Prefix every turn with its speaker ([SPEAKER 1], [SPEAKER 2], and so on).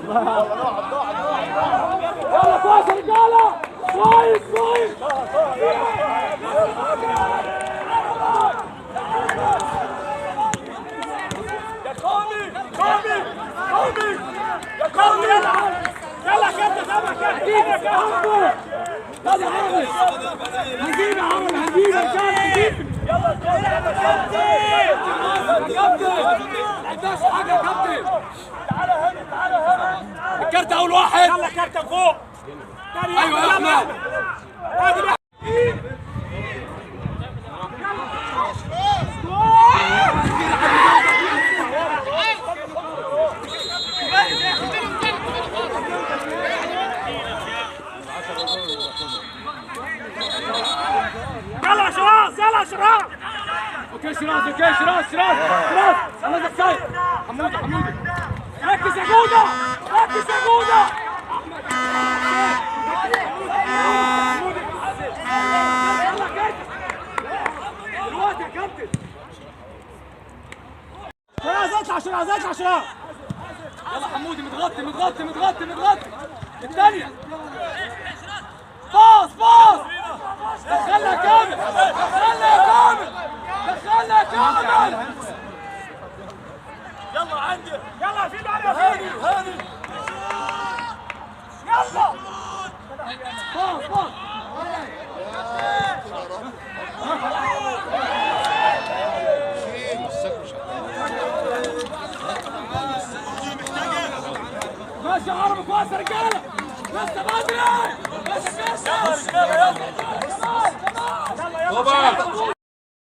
[SPEAKER 1] يلا كويس يا رجاله، كويس كويس.
[SPEAKER 2] يا كومي كومي كومي يا كومي. يلا كابتن سامع كابتن.
[SPEAKER 1] يلا يا عربي هنجيب يا عربي، هنجيب يا رجاله، هنجيب.
[SPEAKER 2] يلا يا كابتن
[SPEAKER 1] يا كابتن ما عندناش حاجة يا كابتن.
[SPEAKER 2] تعالى هنا تعالى هنا.
[SPEAKER 1] الكارت اول واحد.
[SPEAKER 2] يلا كارت فوق.
[SPEAKER 1] ايوه يا احمد.
[SPEAKER 2] يلا شراس يلا شراس.
[SPEAKER 1] okay شراس، okay شراس، شراس شراس. الله يجزاك خير. حمودي حمودي ركز يا جوده، ركز يا جوده. احمد حمودي يلا كابتن دلوقتي يا كابتن.
[SPEAKER 2] شراس اطلع، شراس اطلع، شراس.
[SPEAKER 1] يلا حمودي متغطي متغطي متغطي متغطي. الثانية باص باص. دخلها كامل، دخلها كامل، دخلها كامل.
[SPEAKER 2] يلا عندي، يلا في بعد هاني هاني. يلا
[SPEAKER 1] باص باص. ماشي يا عربي كويس يا رجاله، لسه بدري. ماشي يا كابتن.
[SPEAKER 2] يلا يلا.